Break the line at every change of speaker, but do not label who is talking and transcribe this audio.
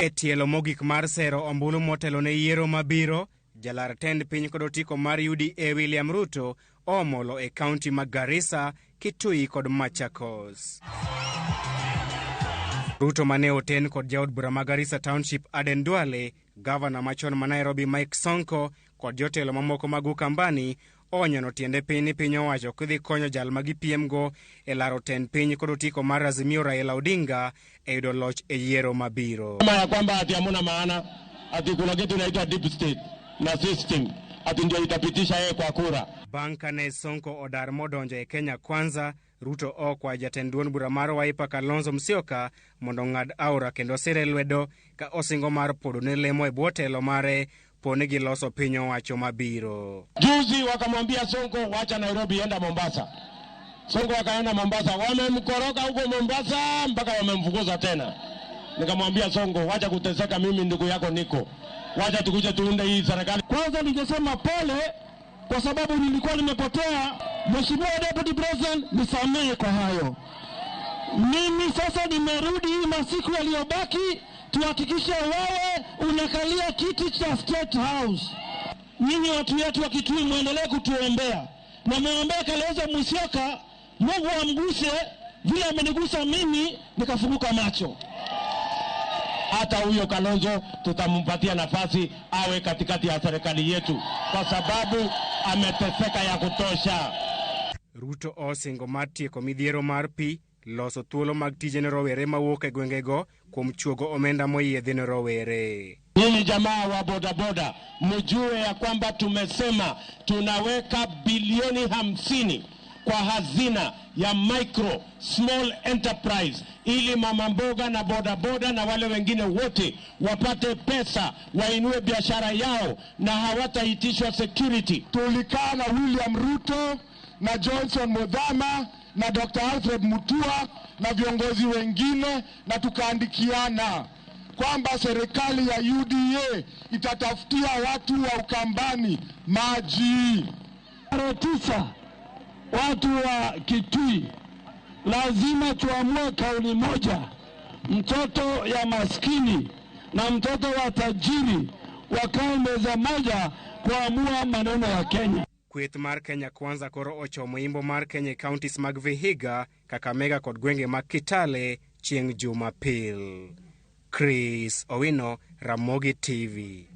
E tielo mogik mar sero ombulu motelo ne yiero mabiro, jalar tend piny kod otiko mar UDA William Ruto omolo e kaunti ma Garissa, Kitui kod Machakos. Ruto mane oten kod jaod bura ma Garissa Township Aden Duale, gavana machon ma Nairobi Mike Sonko kod jotelo mamoko mag Ukambani onyono tiende piny ni piny owacho kidhi konyo jal ma gipiemgo e laro tend piny kod otiko mar Azimio Raila Odinga e yudo loch e yiero mabiro.
Kama ya kwamba ati hamuna maana, ati kuna kitu inaitwa deep state na system, ati ndio itapitisha yeye kwa kura.
Bang' kane Sonko odar modonjo e Kenya Kwanza, Ruto okwayo jatend duond bura mar Wiper Kalonzo Musyoka mondo ong'ad aora kendo sire lwedo ka osingo mar podo ne lemo e bwo telo mare poni giloso piny owacho mabiro.
Juzi wakamwambia Sonko, wacha Nairobi, enda Mombasa. Sonko akaenda Mombasa, wamemkoroga huko Mombasa mpaka wamemfukuza tena. Nikamwambia Sonko, wacha kuteseka, mimi ndugu yako niko, wacha tukuje tuunde hii serikali.
Kwanza ningesema pole kwa sababu nilikuwa nimepotea. Mheshimiwa Deputy President, nisamehe kwa hayo. Mimi sasa nimerudi, hii masiku yaliyobaki tuhakikishe wewe unakalia kiti cha State House. Nyinyi watu wetu wa Kitui muendelee kutuombea na muombee Kalonzo Musyoka, Mungu amguse vile amenigusa mimi nikafunguka macho.
Hata huyo Kalonzo tutampatia nafasi awe katikati ya serikali yetu, kwa sababu ameteseka ya kutosha.
Ruto osingo mar tieko midhiero mar pi, loso thuolo mag tije ne rowere mawuok e gwengego kuom chuogo omenda moyiedhi ne rowere.
Nyinyi jamaa wa bodaboda, mjue ya kwamba tumesema tunaweka bilioni 50 kwa hazina ya micro small enterprise, ili mama mboga na bodaboda na wale wengine wote wapate pesa, wainue biashara yao na hawataitishwa security.
Tulikaa na William Ruto na Johnson Muthama na Dr. Alfred Mutua na viongozi wengine na tukaandikiana kwamba serikali ya UDA itatafutia watu wa Ukambani maji.
Tarehe 9 watu wa Kitui lazima tuamue kauli moja, mtoto ya maskini na mtoto wa tajiri wakae meza moja kuamua maneno ya Kenya.
Kweth mar Kenya Kwanza koro ochomo imbo mar Kenya e counties mag Vihiga, Kakamega kod gwenge mag Kitale chieng' Jumapil. Chris Owino, Ramogi TV.